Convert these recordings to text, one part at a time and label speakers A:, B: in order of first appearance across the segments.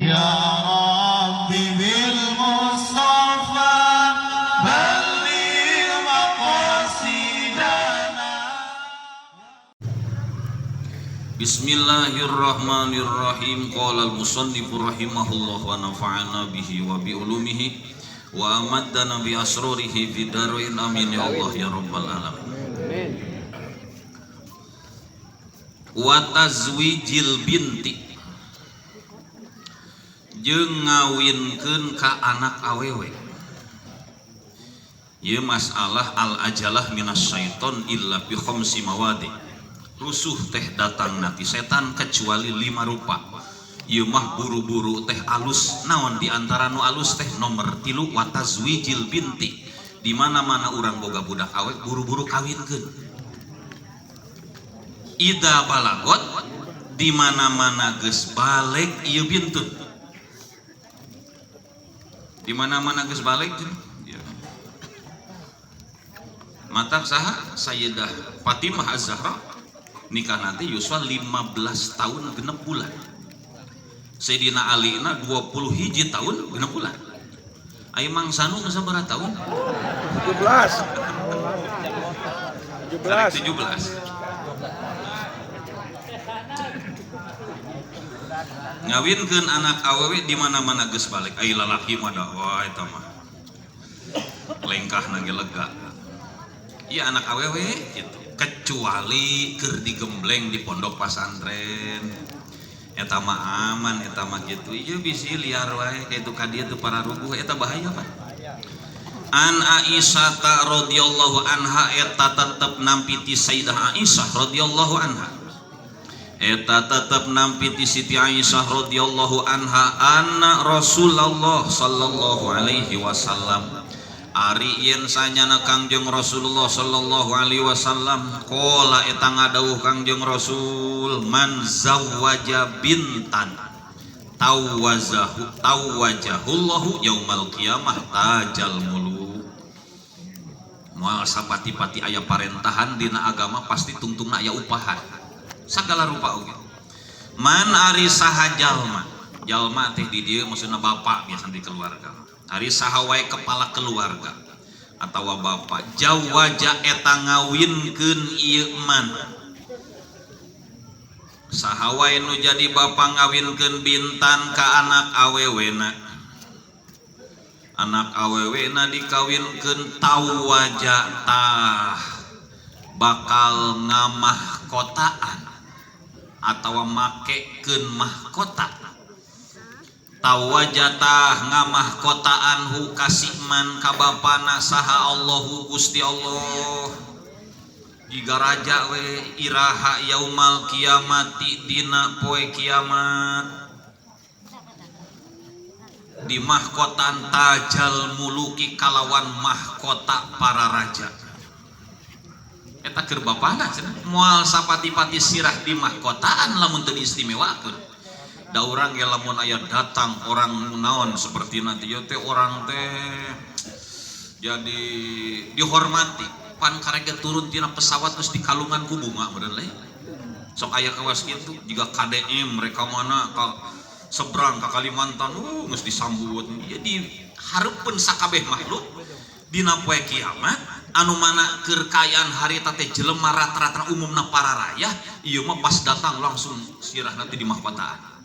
A: Ya Rabbi bil Mustafa balligh maqasidana.
B: Bismillahirrahmanirrahim. Qala al-musannif rahimahullah wa nafa'ana bihi wa bi ulumihi wa amaddana bi asrarihi fid dharain, amin ya Allah ya rabbal alamin. Wa tazwijil binti, jeung ngawinkeun ka anak awewe. Ieu masalah al ajalah minas syaiton illa bi khamsi mawadi. Rusuh teh datang nanti setan kecuali 5 rupa. Ieu mah buru-buru teh alus. Naon di antara nu alus teh nomor 3, wa tazwijil binti. Di mana-mana urang boga budak awe buru-buru kawinkeun. Ida balagot, di mana-mana geus balik ieu bintun. Di mana-mana geus balik ya. Matak saha Sayyidah Fatimah Az-Zahra nikah nanti yuswa 15 tahun genep bulan. Sayyidina Ali na 20 hiji tahun genep bulan. Ayo Mang Sanu sabaraha tahun?
C: 17. 17.
B: 17. Ngawinkeun anak awewe di mana-mana geus balik. Ai lalaki mah da wah eta mah. Lengkahna ge lega. Ieu anak awewe gitu. Kecuali keur digembleng di pondok pasantren. Eta mah aman, eta mah gitu. Ieu bisi liar wae kitu ka dieu teu pararuguh, eta bahaya Pak. An Aisyah ta radhiyallahu anha, eta tetep nampi ti Sayyidah Aisyah radhiyallahu anha. Eta tetep nampi ti Siti Aisyah radhiyallahu anha anna Rasulullah sallallahu alaihi wasallam. Ari yen sanyana Kangjeng Rasulullah sallallahu alaihi wasallam qala, eta ngadawuh Kangjeng Rasul, man zawwaja bintan tawwazahu tawwajahullahu yaumal qiyamah tajal muluk. Moal sapati-pati aya parentahan dina agama pasti tungtungna aya upahan. Sagala rupa oge. Man ari saha jalma, jalma teh di dieu maksudna bapak biasa di keluarga. Ari saha wae kepala keluarga atawa bapak jawaja eta ngawinkeun ieu man. Saha wae nu jadi bapak ngawinkeun bintan ka anak awewena. Anak awewena dikawinkeun tawaja tah bakal ngamahkotaan atawa makekeun mahkota. Tawajatah ngamahkotaan hu kasiman ka bapana saha Allahu Gusti Allah. Jiga raja we iraha yaumal kiamati dina poe kiamat. Di mahkotaan tajal muluki kalawan mahkota para raja. Eta keur bapana cenah moal sapati-pati sirah di mahkotaan lamun teu diistimewakeun. Da urang ge lamun aya datang orang naon seperti nanti ieu teh orang teh jadi dihormati. Pan karek turun tina pesawat terus dikalungan ku bunga meureun leh. Sok aya kawas kitu jiga KDM mereka mana ka seberang ka Kalimantan, geus disambut. Jadi hareupeun sakabeh makhluk dina poe kiamat anu mana keur kaayaan harita teh jelema rata-rata umumna para raya, ieu mah pas datang langsung sirah nanti di mahkotaan.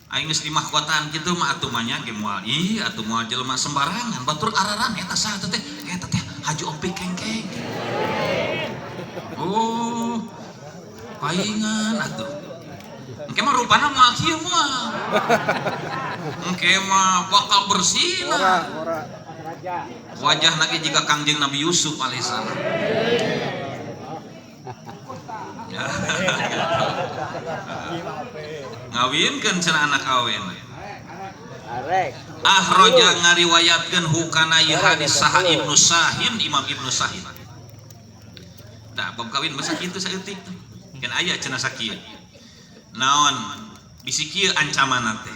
B: Aing geus di mahkotaan kitu mah atuh mah nya ge moal ih atuh moal jelema sembarangan batur araran eta saha teh eta teh Haji Opik Kengkeng. Oh, paingan atuh. Engke mah rupana moal kieu moal. Engke mah bakal bersinar. Wajah lagi jika Kangjeng Nabi Yusuf alaihissalam. Ya, ngawinkeun cenah anak awen. Ahroja ngariwayatkeun hukana ieu hadis saha Ibnu Sahin, Imam Ibnu Sahin. Dah bab kawin masa kitu saeutik. Kan aya cenah sakieu. Naon bisi kieu ancamanna teh.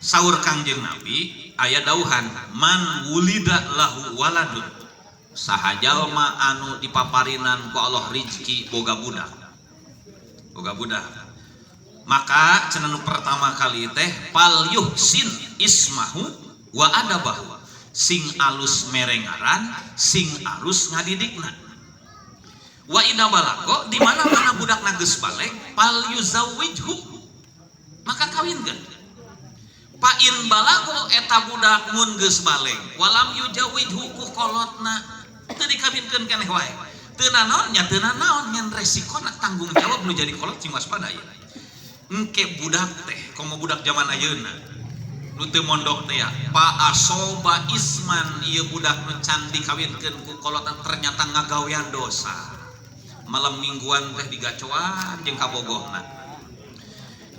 B: Saur Kangjeng Nabi aya dauhan man wulida lahu waladun. Saha jalma anu dipaparinan ku Allah rizki boga budak. Boga budak. Maka cenah nu pertama kali teh fal yuhsin ismahu wa adabahu, sing alus mere ngaran, sing alus ngadidikna. Wa idza balago, di mana-mana budak geus balig, fal yuzawwijhu, maka kawinkeun. Fa in balago, eta budak mun geus balig, walam yuzawijhu, ku kolotna teu dikawinkeun keneh wae, teu nanaon nya, teu nanaon, ngan resikona tanggung jawab nu jadi kolot sing waspada ya. Engke budak teh komo budak zaman ayeuna nu teu mondok teh ya, fa asoba isman, ieu budak nu can dikawinkeun ku kolotna ternyata ngagawean dosa, malam mingguan teh digacoan jeung kabogohna.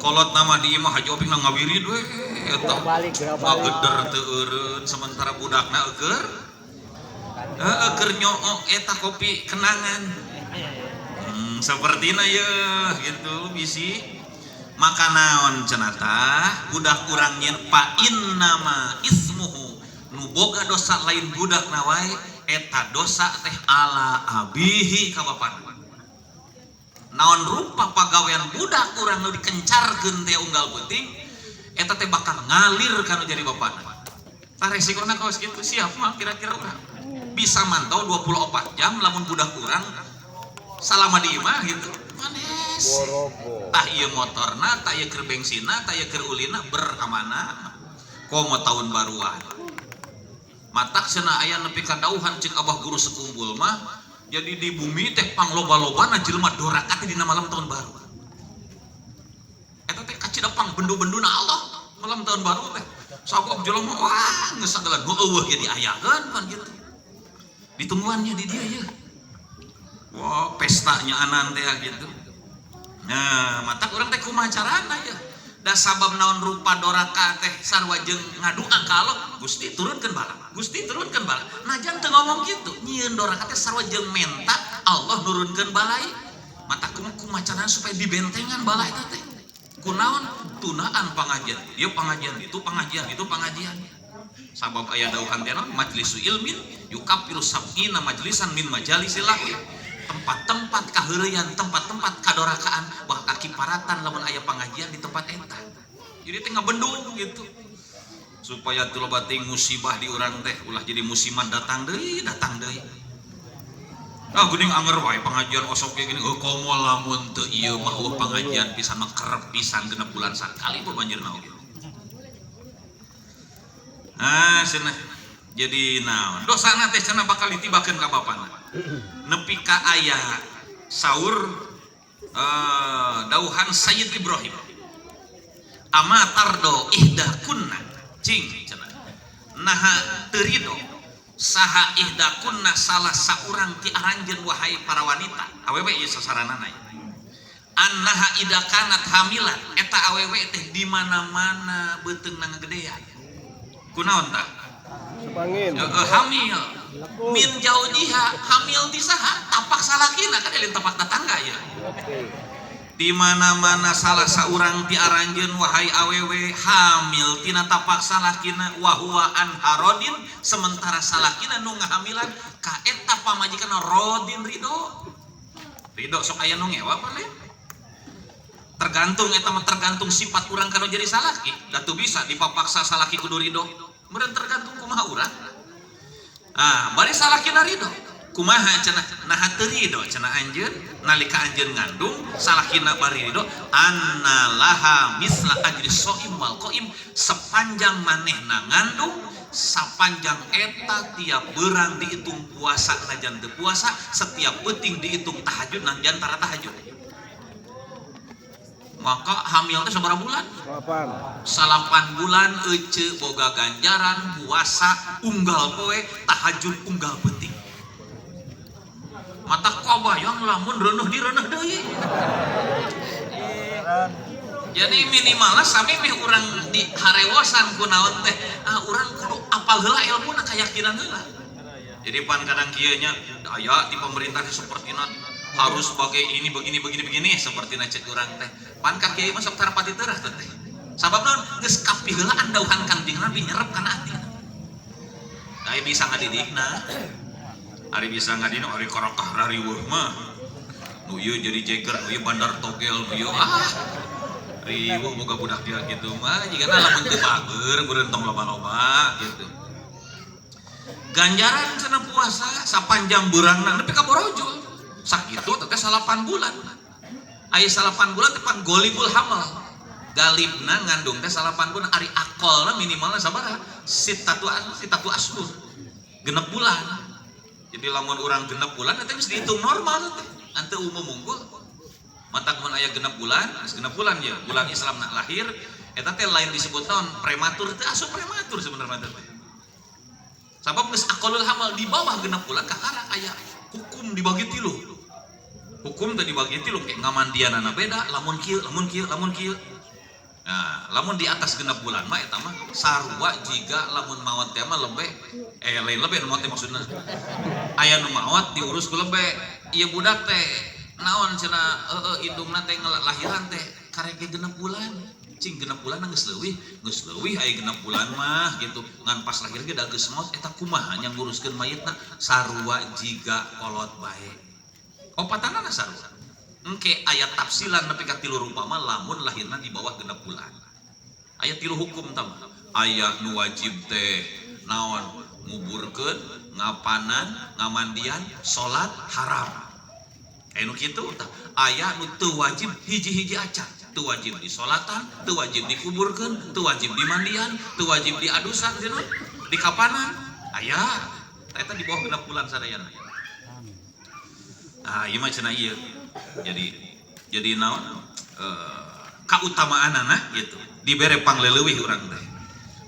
B: Kolot nama di imah Haji Oping ngawirid we eta.
C: Balik, gerak balik.
B: Ngageder teu eureun, sementara budakna eueur heeh keur nyoo eta kopi kenangan. Sepertina ye gitu bisi. Maka naon cenah tah budak urang nyeun, fa innama ismuhu, nu boga dosa lain budak na wae, eta dosa teh ala abihi, ka bapana. Naon rupa pagawean budak urang nu dikencarkeun teh unggal peuting eta teh bakal ngalir kana jadi bapana. Tah, resikona kawas kitu. Siap mah kira-kira urang bisa mantau 24 jam lamun budak urang salama di imah gitu manes?
C: Borobo.
B: Tah ieu motorna, tah ieu keur bengsina, tah ieu keur ulina berkamana komo tahun baruan. Matak cenah aya nepi ka dauhan cek Abah Guru Sekumpul mah, jadi di bumi teh pangloba-lobana jelema doraka teh dina malam tahun baru. Eta teh kacida pang bendu-benduna Allah malam tahun baru teh, sabab jelema wah geus sagala nu eueuh ge diayakeun pan gitu, ditungguannya di dia ya. Wah, pestanya anan teh gitu. Nah, matak urang teh kumaha carana ya? Da sabab naon rupa doraka teh sarua jeung ngadua ka Allah, Gusti turunkeun bala, Gusti turunkeun bala. Najan teu ngomong kitu, nyieun doraka teh sarua jeung menta Allah nurunkeun balai. Matak kumaha kumaha carana supaya dibentengan bala eta teh? Kunaon? Tunaan pangajian. Ieu pengajian, itu pengajian, itu pengajian. Sabab aya dauhan teh naon? Majlisu ilmin yukaffiru sab'ina majlisan min majalisil lahwi. Tempat-tempat kaheureuyan, tempat-tempat kadorakaan, bakal kakiparatan lamun aya pengajian di tempat eta. Jadi teh ngabendung gitu. Supaya teu loba teuing musibah di urang teh, ulah jadi musiman datang deui, datang deui. Ah, geuning anger wae pengajian osok kayak gini. Oh, komo lamun teu ieu mah eueuh pengajian pisan mah kerep pisan 6 bulan sakali banjirna oge. Ah, cenah. Jadi naon? Dosana teh cenah bakal ditibakeun ka bapana. Nepi ka aya saur dauhan Sayyid Ibrahim. Ama tardo ihda kunna, cing cenah. Naha teu rido saha ihda kunna, salah saurang ti aranjeun wahai para wanita. Awewe ieu sasaranana ieu. Annaha idza kanat hamilan, eta awewe teh di mana-mana beuteungna ngagedean. Kunaon tah?
C: Sepangin.
B: Hamil min jaujiha, hamil ti saha? Tapak salakina kan, lain tapak tetangga ya.
C: Oke.
B: Di mana-mana salah saurang ti aranjeun wahai awewe hamil tina tapak salakina, wa huwa anha rodin, sementara salakina nu ngahamilan ka eta pamajikan rodin, ridho. Ridho sok aya nu ngewa apa lain? Tergantung eta mah, tergantung sifat urang kana jadi salaki. Da teu bisa dipapaksa salaki kudu ridho, meureun tergantung kumaha urang. Ah, bari salakina ridho, kumaha cenah? Naha teu ridho cenah anjeun nalika anjeun ngandung salakina bari ridho? Anna laha misla ajri shaim wal qaim, sepanjang manehna ngandung, sapanjang eta tiap berang dihitung puasa najan teu puasa, setiap peuting dihitung tahajud najan tara tahajud. Maka hamil teh sabaraha bulan?
C: 8.
B: 9 bulan ece boga ganjaran puasa unggal poe, tahajud unggal peuting. Matak kabayang lamun reuneuh di reuneuh deui. Jadi minimalnya sami meh urang di harewosan kunaon teh, ah, urang kudu apal heula ilmuna, keyakinan heula. Jadi pan kadang kieu nya, aya di pemerintah sepertina harus pakai ini begini begini begini, sepertina cek urang teh. Pan ka kiai mah sok tarapati terah teh. Sabab naon? Geus kapiheulaan dauhan Kangjeng Nabi nyerep kana hati. Da bisa ngadidikna. Ari bisa ngadidikna, ari karakah rariweuh mah. Nu ieu jadi jeger, nu ieu bandar togel, nu ieu ah. Riweuh boga budak dia gitu mah jigana lamun teu bager beureun tong loba-loba gitu. Ganjaran cenah puasa sapanjang beurangna nepi ka borojol. Sakitu teh 8 bulan. Aya 8 bulan teh pan golibul hamal. Galibna ngandung teh 8 bulan, ari akolna minimalna sabaraha? Sitatu sitatu asbur. Genep bulan. Jadi lamun urang genep bulan teh geus dihitung normal teh. Ante umum unggul. Matak mun aya genep bulan, geus genep bulan ya, bulan Islam nak lahir eta teh lain disebut naon prematur teh, asup prematur sebenarnya teh. Sabab geus aqallul hamal di bawah genep bulan kakara aya hukum dibagi tilu. Hukum teh dibagi tilu kayak ngamandianana beda, lamun kieu, lamun kieu, lamun kieu. Nah, lamun di atas genep bulan mah eta mah sarua jiga lamun maot teh mah lebe, lain lebe nu maot teh maksudna. Aya nu maot diurus ku lebe, ieu budak teh naon cenah heueuh indungna teh ngelahiran teh karek ge genep bulan. Cing genep bulan geus leuwih, geus leuwih aya genep bulan mah gitu. Ngan pas lahir ge da geus maot eta kumaha nya nguruskeun mayitna sarua jiga kolot bae. Opatanana sarua. Engke aya tafsilan nepi ka tilu rupa mah lamun lahirna di bawah genep bulan. Aya tilu hukum tah mah. Aya nu wajib teh naon nguburkeun, ngapanan, ngamandian, salat haram. Aya nu kitu tah. Aya nu teu wajib hiji-hiji acan. Teu wajib disolatan, teu wajib dikuburkeun, teu wajib dimandian, teu wajib diadusan cenah, dikapanan. Aya. Tah eta di bawah genep bulan sadayana. Nah, ieu mah cenah ieu. Jadi naon? Kautamaanana gitu. Dibere pangleleuwih urang teh.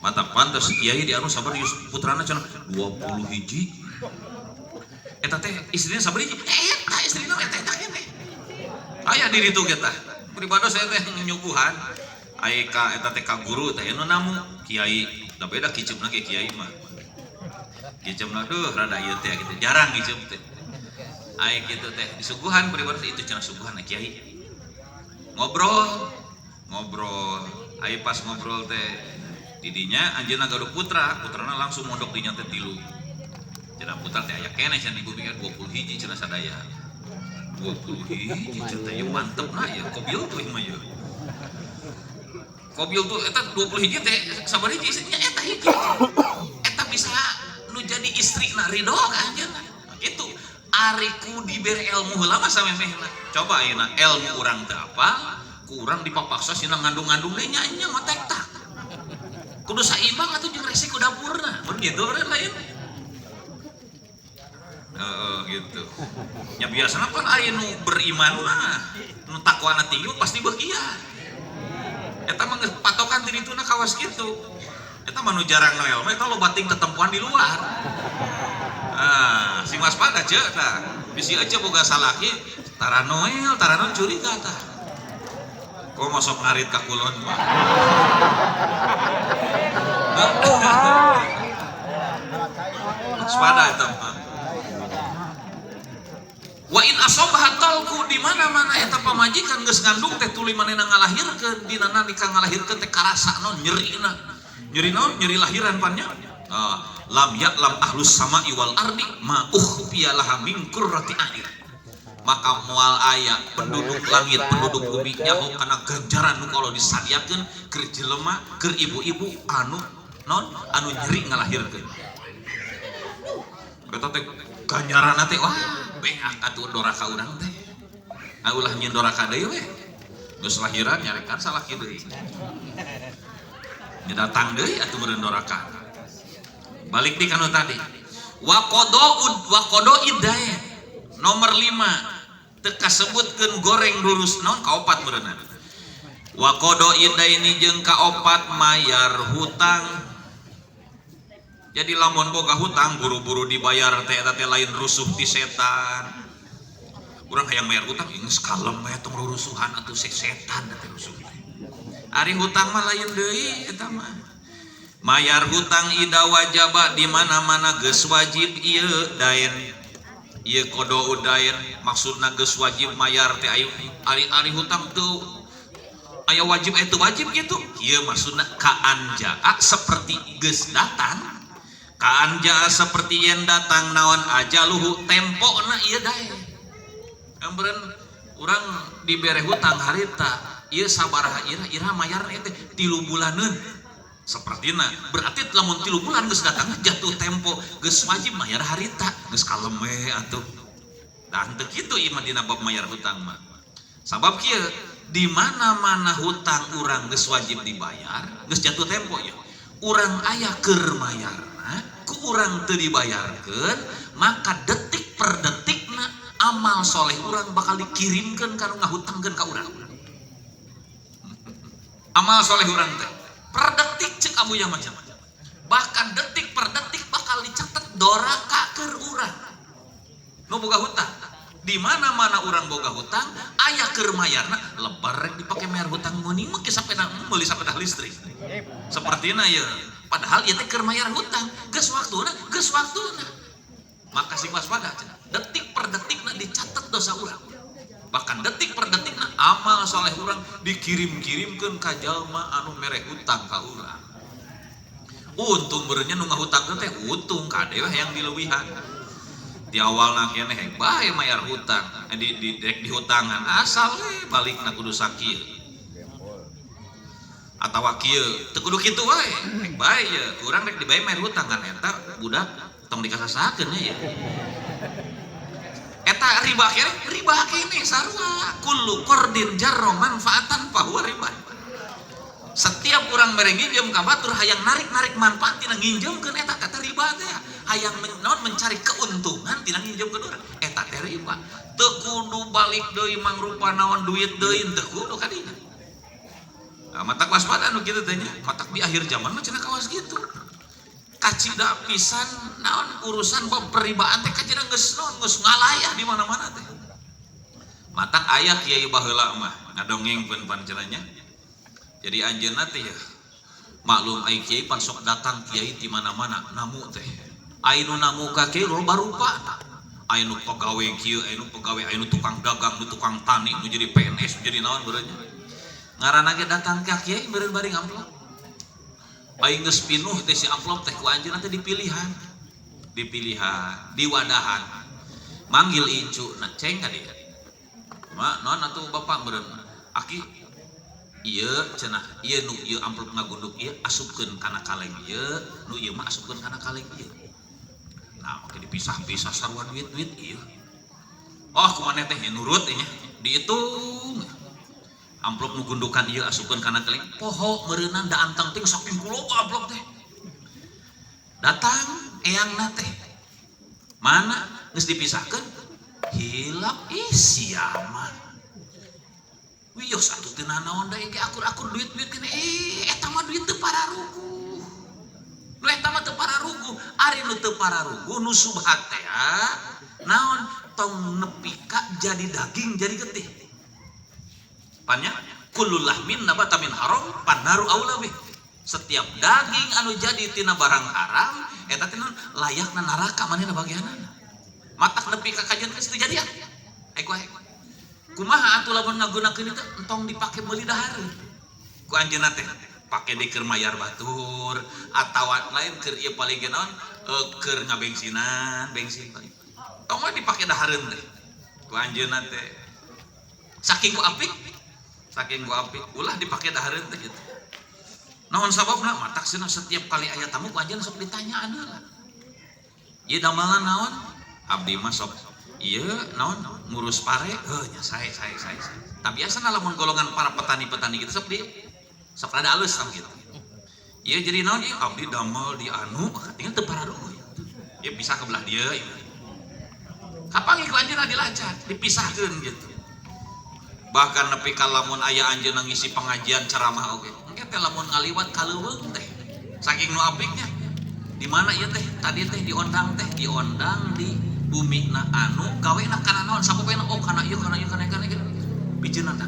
B: Mata pantes kiai di anu sabar putrana cenah 20 hiji. Eta teh istrina sabar hiji. Eta istrina eta eta keneh. Aya di ditu ge tah. Pribados saya teh nyuguhan. Aya ka eta teh ka guru teh anu namu kiai. Da beda kiceupna ge kiai mah. Kiceupna duh rada ieu teh gitu. Jarang kiceup teh. Aya kitu teh disuguhan pribados itu cenah suguhan kiai. Ngobrol, ngobrol. Aya pas ngobrol teh didinya anjeunna gaduh putra, putrana langsung mondok dinya teh tilu. Cenah putra teh aya keneh cenah ibu mikir 20 hiji cenah sadaya. 20 hiji cenah teh mantep na ya kobil tuh mah ya. Kobil tuh eta 20 hiji teh sabar hiji istrinya eta hiji. Eta bisa nu jadi istri na ridho ka anjeunna. Nah, gitu. Ari ku dibere ilmu heula mah samemehna. Coba ayeuna ilmu urang teu apal, ku urang dipapaksa sina ngandung-ngandung deui nya nya mah tek tak. Kudu saimbang atuh jeung resiko dapurna. Mun kitu urang lain. Heeh gitu. Nya biasana pan aya nu beriman mah, nu takwana tinggi mah pasti bahagia. Eta mah geus patokan ti dituna kawas kitu. Eta mah nu jarang noel mah eta loba ting tetempuan di luar. Ah, sing waspada ceuk tah. Bisi aja boga salaki tara noel, tara noel curiga tah. Kok masuk ngarit ka kulon mah. Waspada eta mah. Wa in asobah talku di mana-mana eta pamajikan geus ngandung teh tuluy manehna ngalahirkeun dina nalika ngalahirkeun teh karasa naon nyerina. Nyeri naon? Nyeri lahiran pan nya. Ah, lam ya'lam ahlus sama'i wal ardi ma ukhfiya laha min qurrati a'yun. Maka moal aya penduduk langit, penduduk bumi nyaho kana ganjaran nu kalau disadiakeun keur jelema, keur ibu-ibu anu naon? Anu nyeri ngalahirkeun. Eta teh ganjaranna teh wah beak atuh doraka urang teh. Ah ulah nyieun doraka deui we. Geus lahiran nyarekan salaki deui. Nya datang deui atuh meureun doraka. Balik di kanu tadi. Wa qada'ud wa qada'id dain. Nomor 5 teu kasebutkeun goreng lurus naon kaopat meureunna. Wa qada'id daini jeung kaopat mayar hutang. Jadi lamun boga hutang buru-buru dibayar teh eta teh lain rusuh ti setan. Urang hayang bayar hutang geus kalem bae tong rusuhan atuh setan teh rusuh teh. Ari hutang mah lain deui eta mah. Mayar hutang ida wajaba di mana-mana geus wajib ieu daen. Ieu qada'u daen maksudna geus wajib mayar teh ayu ari-ari hutang teu aya wajib aya teu wajib kitu. Ieu maksudna kaanjaa seperti geus datang. Kaanjaa seperti yen datang naon ajaluhu tempona ieu daen. Ambeun urang dibere hutang harita Ieu sabaraha ira ira mayarna ieu teh 3 bulaneun. Sapertina berarti lamun 3 bulan geus datang jatuh tempo geus wajib mayar harita geus kalem we atuh. Da henteu kitu ieu mah dina bab mayar hutang mah. Sabab kieu di mana-mana hutang urang geus wajib dibayar, geus jatuh tempo ya. Urang aya keur mayarna, ku urang teu dibayarkeun, maka detik per detikna amal soleh urang bakal dikirimkeun ka nu ngahutangkeun ka urang. Amal soleh urang teh per detik cek Abu Yaman. Bahkan detik per detik bakal dicatat doraka keur urang. Nu boga hutang. Di mana-mana urang boga hutang, aya keur mayarna lebar rek dipake mayar hutang meuning mah sapeda meuli sapeda listrik. Sapertina ieu. Padahal ieu teh keur mayar hutang, geus waktuna, geus waktuna. Maka sing waspada cenah. Detik per detikna dicatat dosa urang. Bahkan detik per detikna amal soleh urang dikirim-kirimkeun ka jalma anu mere hutang ka urang. Untung beureunya nu ngahutangkeun teh untung kade we hayang dileuwihan. Di awalna keneh hek bae mayar hutang, di rek dihutangan asal we balikna kudu sakieu. Atawa kieu, teu kudu kitu wae, hek bae ye, urang rek dibae mayar hutang kan eta budak tong dikasasakeun nya ye. Eta riba keneh, riba keneh sarua. Kullu qardin jarra manfaatan fahuwa riba. Setiap urang mere nginjem ka batur hayang narik-narik manfaat tina nginjemkeun eta teh riba teh. Hayang naon mencari keuntungan tina nginjemkeun urang eta teh riba. Teu kudu balik deui mangrupa naon duit deui teu kudu ka dinya. Nah, matak waspada nu kitu teh nya, matak di akhir zaman mah cenah kawas kitu. Kacida pisan naon urusan bab peribaan teh kacida geus naon geus ngalayah di mana-mana teh. Matak aya kiai baheula mah ngadongeng pan cenah nya. Jadi anjeunna teh ya maklum ai kiai pan sok datang kiai di mana-mana namu teh. Ai nu namu ka kiai loba rupa. Ai nu pagawe kieu, ai nu pagawe, ai nu tukang dagang, nu tukang tani, nu jadi PNS, nu jadi naon beureun nya. Ngaranna ge datang ka kiai beureun bari ngamplop. Ai geus pinuh teh si amplop teh ku anjeunna teh dipilihan. Dipilihan, diwadahan. Manggil incu, nah ceng ka dieu. Ma, naon atuh bapak beureun? Aki ieu cenah, ieu nu ieu amplop ngagunduk ieu asupkeun kana kaleng ieu, nu ieu mah asupkeun kana kaleng ieu. Nah, make dipisah-pisah sarua duit-duit ieu. Oh, kumaneh teh nurut nya, dihitung. Amplop nu gundukan ieu asupkeun kana kaleng, poho meureunan da anteng ting saking kuloba amplop teh. Datang eyangna teh. Mana geus dipisahkeun? Hilap ih sia mah. Wios atuh teu nanaon da ieu akur-akur duit-duit keneh. Eta mah duit teu pararuguh. Nu eta mah teu pararuguh, ari nu teu pararuguh nu subhat teh naon tong nepi ka jadi daging jadi getih. Pannya kullu lahmin nabata min haram pannaru aula bih. Setiap daging anu jadi tina barang haram eta teh naon layakna neraka manehna bagianana. Matak nepi ka kajian geus teu jadi ah. Ayo ayo. Kumaha atuh lamun ngagunakeun itu entong dipake meuli dahareun. Ku anjeunna teh pake di keur mayar batur atawa lain keur ieu paling ge naon keur ngabengsinan, bensin paling. Tong we dipake dahareun teh. Ku anjeunna teh saking ku apik, saking ku apik ulah dipake dahareun teh kitu. Naon sababna? Matak cenah setiap kali aya tamu ku anjeunna sok ditanyaan heula. Ieu damelan naon? Abdi mah sok ieu naon ngurus pare, heuh nya sae sae sae. Tapi biasana lamun golongan para petani-petani gitu sok di sok rada alus tah gitu. Ieu jadi naon ieu abdi damel di anu tinggal teu pararuguh. Ieu bisa ke belah dieu ieu. Kapanggih ku anjeunna dilacak, dipisahkeun gitu. Bahkan nepi ka lamun aya anjeunna ngisi pengajian ceramah oge. Engke teh lamun ngaliwat ka leuweung teh. Saking nu apiknya. Di mana ieu teh? Tadi teh diondang teh, diondang di bumi na anu gawena kana naon sapopena oh kana ieu kana ieu kana kana ieu. Bijeunna tah.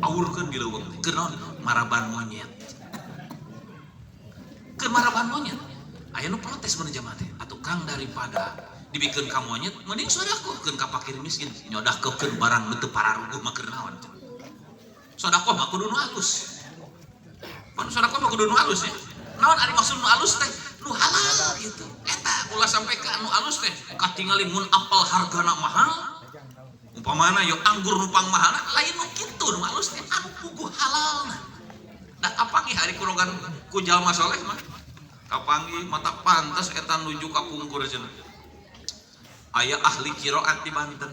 B: Awurkeun di leuweung teh. Keur naon? Maraban monyet. Keur maraban monyet. Aya nu protes mun jamaah teh. Atuh Kang daripada dibikeun ka monyet mending sodakohkeun ka fakir miskin. Nyodahkeun barang nu teu pararuguh mah keur naon. Sodakoh mah kudu nu alus. Pan sodakoh mah kudu nu alus ya. Naon ari maksud nu alus teh? Nu halal gitu. Eta ulah sampai ka nu alus teh katingali mun apel hargana mahal. Umpamana yo anggur nu pangmahalna lain nu kitu nu alus teh anu puguh halalna. Da kapanggih hari kurogan ku jalma soleh mah. Kapanggih mata pantes eta nuju ka pungkur cenah. Aya ahli qiraat di Banten.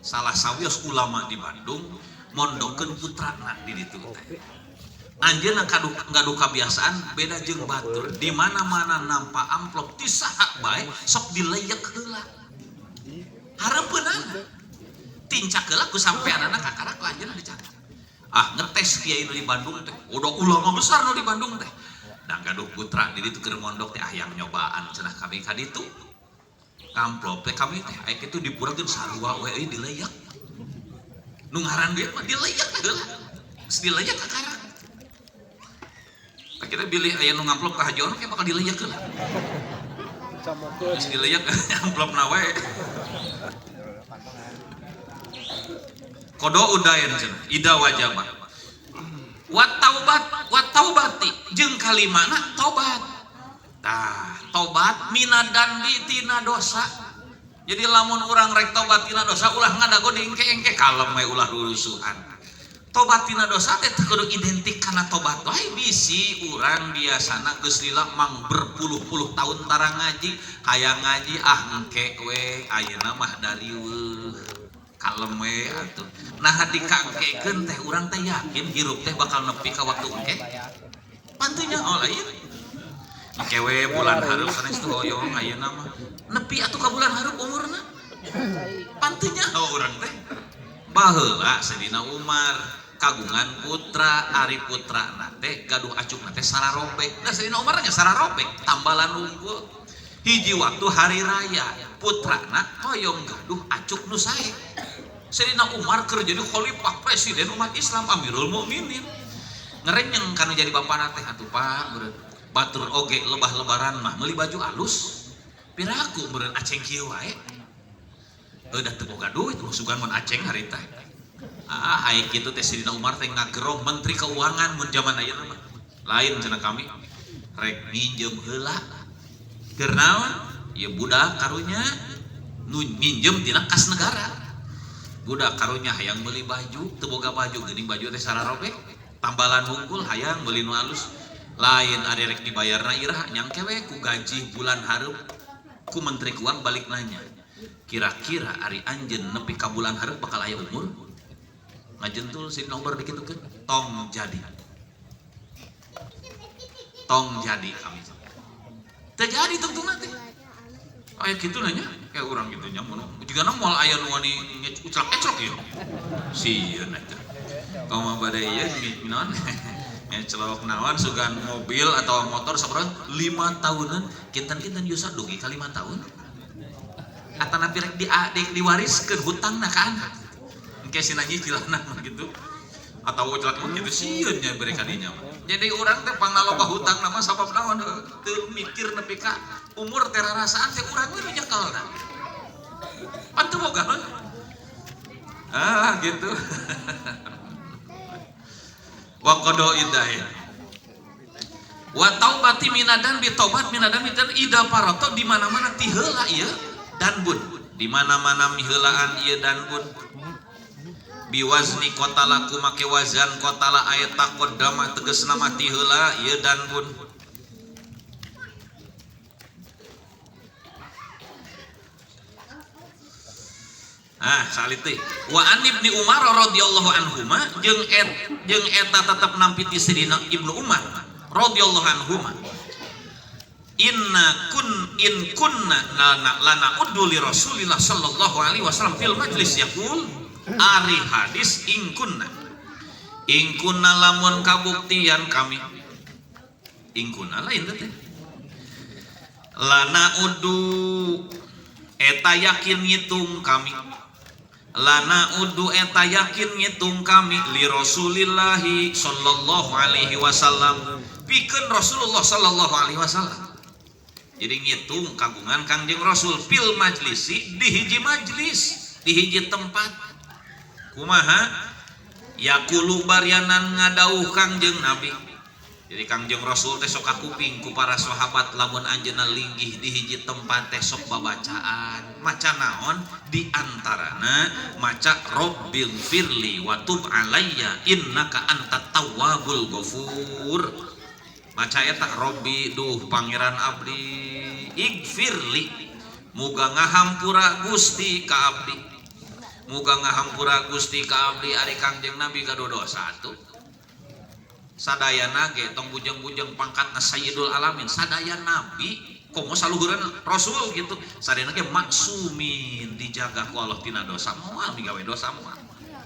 B: Salah sawios ulama di Bandung mondokeun putrana di ditu teh. Anjeunna gaduh kabiasaan beda jeung batur. Di mana-mana nampa amplop ti saha bae sok dileyek heula. Hareupeunana. Tincak heula ku sampeanana kakarak anjeunna dicatat. Ah ngetes kiai nu di Bandung teh. Udah ulama besar nu di Bandung teh. Da gaduh putra di ditu keur mondok teh hayang nyobaan cenah kami ka ditu. Amplop teh kami teh aya kitu dipurakeun sarua we euy dileyek. Nu ngaran duit mah dileyek heula. Geus dileyek kakarak. Tah kita bilih aya nu ngamplop ka Haji Ono kayak bakal dileyek heula. Geus dileyek amplopna we. Kodo udain cenah ida wajaba. Wa taubat wa taubati jeung kalimana tobat. Tah tobat minadan tina dosa. Jadi lamun urang rek tobat tina dosa ulah ngadago diengke-engke kalem we ulah rurusuhan. Tobat tina dosa teh teu kudu identik kana tobat wae bisi urang biasana geus lila mang berpuluh-puluh tahun tara ngaji, hayang ngaji ah engke we ayeuna mah dariweuh. Kalem we atuh. Nah dikangkekeun teh urang teh yakin hirup teh bakal nepi ka waktu engke. Pantunya oh lain. Engke we bulan hareup sanes teu hoyong ayeuna mah. Nepi atuh ka bulan hareup umurna. Pantunya oh urang teh. Baheula Sayyidina Umar kagungan putra, ari putrana teh gaduh acukna teh sararobek. Nah Sayyidina Umar nya sararobek, tambalan unggul. Hiji waktu hari raya putrana hoyong gaduh acuk nu sae. Sayyidina Umar keur jadi khalifah presiden umat Islam Amirul Mukminin. Ngerenyeng kanu jadi bapana teh atuh Pak meureun. Batur oge lebah lebaran mah meuli baju alus. Piraku meureun aceng kieu wae. Heuh da teu boga duit sugan mun aceng harita. Ah aya kitu teh Sayyidina Umar teh ngagerong menteri keuangan mun zaman ayeuna mah. Lain cenah kami rek minjem heula. Keur naon? Ieu budak karunya nu minjem tina kas negara. Budak karunya hayang meuli baju, teu boga baju geuning baju teh sararobek, tambalan hungkul hayang meuli nu alus. Lain ari rek dibayarna iraha nyangke we ku gaji bulan hareup ku menteri keuangan balik nanya. Kira-kira ari anjeun nepi ka bulan hareup bakal aya umur? Ngajentul Sayyidina Umar dikitukeun, tong jadi. Tong jadi kami. Teu jadi tungtungna teh. Aya kitu nanya, kayak urang kitu nya mun jigana moal aya nu wani uclak-eclok ieu. Sieun eta. Komo bade ieu naon? Ngecelok naon sugan mobil atau motor saurang 5 tahunan kinten-kinten yusa dugi ka 5 tahun. Atanapi rek diwariskeun hutangna ka anak. Engke sina nyicilana mah gitu. Atau uclak mah kitu sieun nya bere ka dinya mah. Jadi urang teh pangnaloba hutang mah sabab naon teu mikir nepi ka umur teh rarasaan teh urang we nu nyekelna. Pan teu boga we. Ah gitu. Wa qada idain. Wa taubati minadan bi taubat minadan dan ida paroto di mana-mana ti heula ieu dan bun. Di mana-mana miheulaan ieu dan bun. Biwazni qatala ku make wazan qatala ayat taqaddama tegasna mah ti heula ieu dan bun. Ah, salit teh. Wa an Ibnu Umar radhiyallahu anhuma jeung eta tetep nampi ti Sayyidina Ibnu Umar radhiyallahu anhuma. Inna kun in kunna lana uddu li Rasulillah sallallahu alaihi wasallam fil majlis yaqul ari hadis in kunna. In kunna lamun kabuktian kami. In kunna lain teh. Lana uddu eta yakin ngitung kami. Lana uddu eta yakin ngitung kami li Rasulillahi sallallahu alaihi wasallam pikeun Rasulullah sallallahu alaihi wasallam. Jadi ngitung kagungan Kangjeng Rasul fil majlisi di hiji majlis, di hiji tempat. Kumaha? Yaqulu barianan ngadauh Kangjeng Nabi. Jadi Kangjeng Rasul teh sok kakuping ku para sahabat lamun anjeunna linggih di hiji tempat teh sok babacaan. Maca naon? Di antarana maca Rabbighfirli wa tub alayya innaka antat tawwabul ghafur. Maca eta Robbi duh pangeran abdi igfirli muga ngahampura Gusti ka abdi. Muga ngahampura Gusti ka abdi. Ari Kangjeng Nabi gaduh dosa atuh. Sadayana ge tong bujeng-bujeng pangkatna sayyidul alamin, sadaya nabi komo saluhureun rasul gitu. Sadayana ge maksumin, dijaga ku Allah tina dosa, moal migawe dosa moal.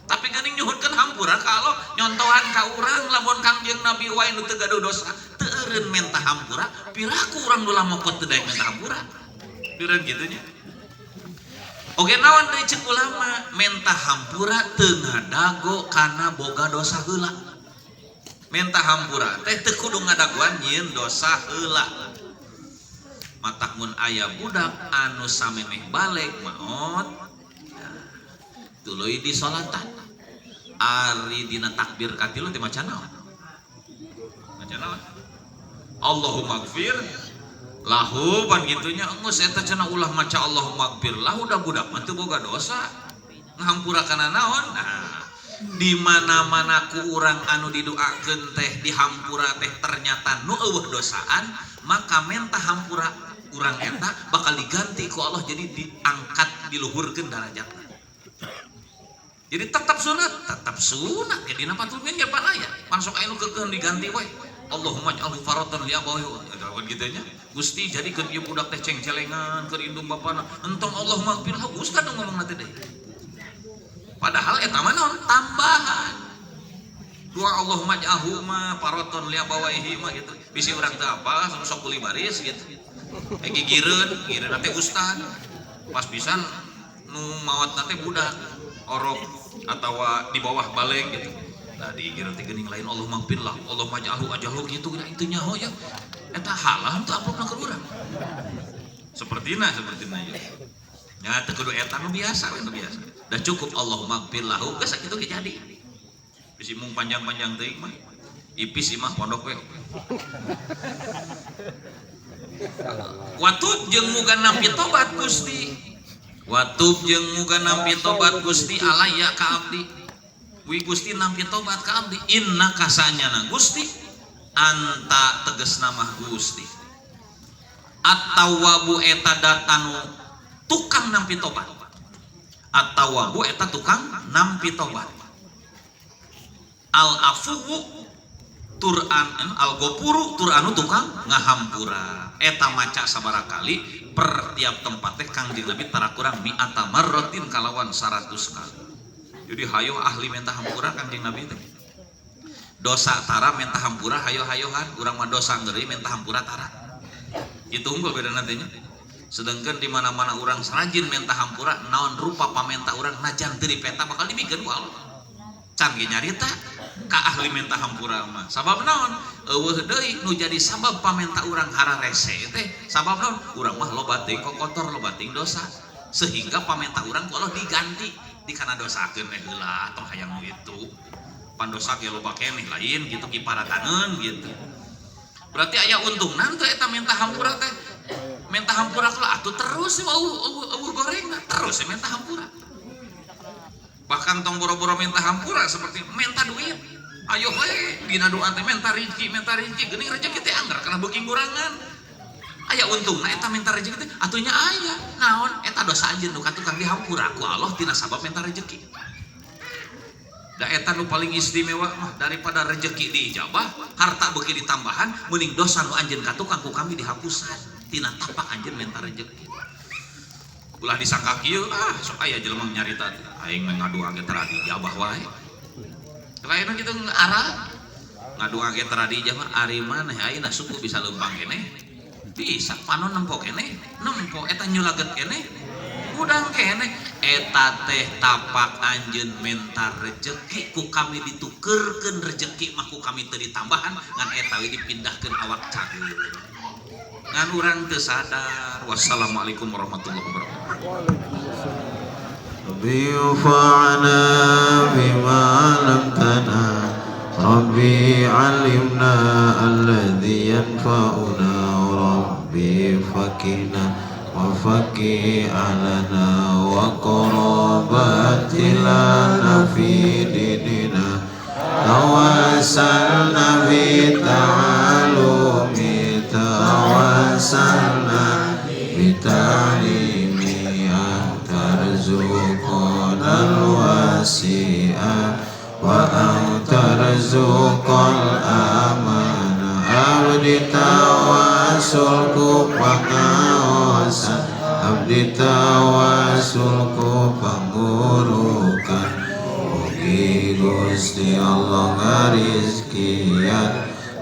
B: Tapi geuning nyuhunkeun hampura ka Allah, nyontohan ka urang lamun Kangjeng Nabi wae nu teu gaduh dosa teu eureun menta hampura, piraku urang nu lamokot teu daek menta hampura. Eureun kitu nya. Oge naon deui ceuk ulama, menta hampura teu ngadago kana boga dosa heula. Menta hampura teh teu kudu ngadaguan nyieun dosa heula. Matak mun aya budak anu samemeh baleg maot tuluy disolatan. Ari dina takbir katilu teh maca naon? Maca naon? Allahumma gfir lahu pan gitunya geus eta cenah ulah maca Allahumma gfir lahu da budak mah teu boga dosa. Ngahampura kana naon? Nah, di mana-mana ku urang anu didoakeun teh dihampura teh ternyata nu eueuh dosaan, maka menta hampura urang eta bakal diganti ku Allah jadi diangkat diluhurkeun darajatna. Jadi tetap sunat ya dina patul min ge pan aya. Langsung aya nu keukeuh diganti we. Allahumma ij'alhu faratan li abawi. Kan kitu nya. Gusti jadikeun ieu budak teh cengcelengan keur indung bapana. Entong Allahumma gfir lahu ustad nu ngomongna teh deui. Padahal eta mah naon tambahan. Doa Allahumma ij'alhu ma faraton li abawaihi mah gitu. Bisi urang teu apal sok kuli baris gitu. Gigireun, gigireun teh ustad. Pas pisan nu mawatna teh budak orok atawa di bawah baleg gitu. Nah digigireun teh geuning lain Allahumma gfir lahu, Allahumma ij'alhu ajalhu gitu itu nyaho ya. Eta halah teu amplopna keur urang. Sapertina ieu. Ya teu kudu eta nu biasa we nu biasa. Da cukup Allahumma gfir lahu geus sakitu ge jadi. Bisi mung panjang-panjang teuing mah. Ipis imah pondok we. Watub jeung muga nampi tobat Gusti. Watub jeung muga nampi tobat Gusti alaya ka abdi. Wi Gusti nampi tobat ka abdi innaka sanyana Gusti anta tegasna mah Gusti. At-tawwabu eta datanu tukang nampi tobat. At-tawwabu eta tukang nampi tobat. Al-afuwu tur'an al-ghafuru tur'anu tukang ngahampura. Eta maca sabaraha kali per tiap tempat teh Kangjeng Nabi tara kurang mi'ata marratin kalawan 100 kali. Jadi hayo ahli minta hampura Kangjeng Nabi teh. Dosa tara minta hampura hayo-hayohan, urang mah dosa ngeri minta hampura tara. Itu unggul beda nantinya. Sedangkan di mana-mana urang rajin minta hampura, naon rupa pamenta urang najan teu dipeta bakal dibikeun ku Allah. Can ge nyarita ka ahli minta hampura mah. Sabab naon? Eueuh deui nu jadi sabab pamenta urang hararese teh. Sabab naon? Urang mah loba teuing kokotor, loba teuing dosa. Sehingga pamenta urang ku Allah diganti di kana dosakeun teh heula tong hayang nu itu. Pandosa ge loba keneh lain gitu kiparataneun gitu. Berarti aya untungna teh eta minta hampura teh. Minta hampura kula atuh terus eueuh gorengna terus minta hampura. Bahkan tong boro-boro minta hampura seperti minta duit. Ayo we dina doa teh minta rezeki geuning rezeki teh anggar kana beuki ngurangan. Aya untungna eta minta rezeki teh atuh nya aya. Naon eta dosa anjeun nu katukang dihampura ku Allah tina sabab minta rezeki. Da eta nu paling istimewa mah daripada rezeki diijabah, harta beuki ditambahan, meuning dosa nu anjeun katukang ku kami dihapusan tina tapak anjeun minta rezeki. Ulah disangka kieu ah sok aya jelema nyarita teh aing mah ngadoa ge tara diijabah wae. Lainna kitu arah ngadoa ge tara diijabah ari maneh ayeuna suku bisa leumpang keneh. Bisa panon nempo keneh, nempo eta nyulaget keneh. Udang keneh eta teh tapak anjeun menta rejeki ku kami ditukerkeun rejeki mah ku kami teu ditambahan ngan eta we dipindahkeun awak cageun. Ngan urang teu sadar. Wassalamualaikum warahmatullahi wabarakatuh.
A: Rabbi fa'ana bima 'allamtana Rabbi 'allimna al ينفعنا. ربي فكنا وفكي أهلنا وقرابات لنا في ديننا. توسلنا بتعلم، توسلنا بتعليم، أن ترزقنا الواسعة وأن ترزق الأمان. Abdi tawasul ku pangaosan, abdi tawasul ku pangurukan. Mugi Gusti Allah ngarizkian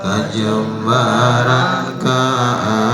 A: kajembaran keamanan.